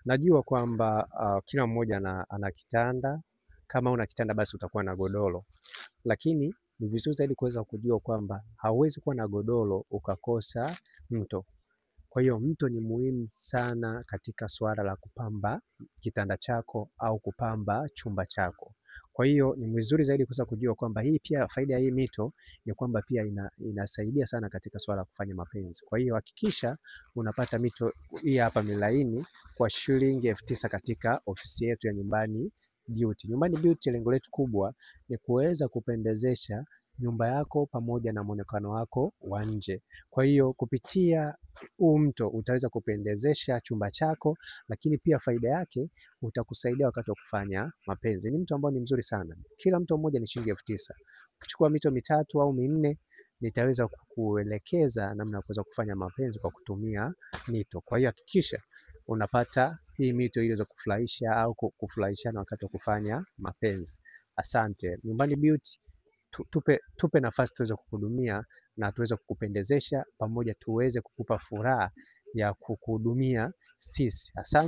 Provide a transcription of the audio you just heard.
Najua kwamba kila mmoja ana kitanda. Kama una kitanda basi utakuwa na godoro, lakini ni vizuri zaidi kuweza kujua kwamba hauwezi kuwa na godoro ukakosa mto. Kwa hiyo mto ni muhimu sana katika suala la kupamba kitanda chako au kupamba chumba chako. Kwa hiyo ni vizuri zaidi kuweza kujua kwamba hii pia faida ya hii mito ni kwamba pia inasaidia sana katika suala la kufanya mapenzi. Kwa hiyo hakikisha unapata mito hii hapa milaini kwa shilingi 9,000 katika ofisi yetu ya Nyumbani Beauty. Nyumbani Beauty, lengo letu kubwa ni kuweza kupendezesha nyumba yako pamoja na muonekano wako wa nje. Kwa hiyo kupitia huu mto utaweza kupendezesha chumba chako, lakini pia faida yake utakusaidia wakati wa kufanya mapenzi. Ni mto ambao ni mzuri sana. Kila mto mmoja ni shilingi 9,000. Ukichukua mito mitatu au minne, nitaweza kukuelekeza namna ya kuweza kufanya mapenzi kwa kutumia mito. Kwa hiyo hakikisha unapata hii mito ili uweze kufurahisha au kufurahishana wakati wa kufanya mapenzi. Asante. Nyumbani Beauty, tupe nafasi tuweze kukuhudumia na tuweze kukupendezesha pamoja, tuweze kukupa furaha ya kukuhudumia sisi. Asante.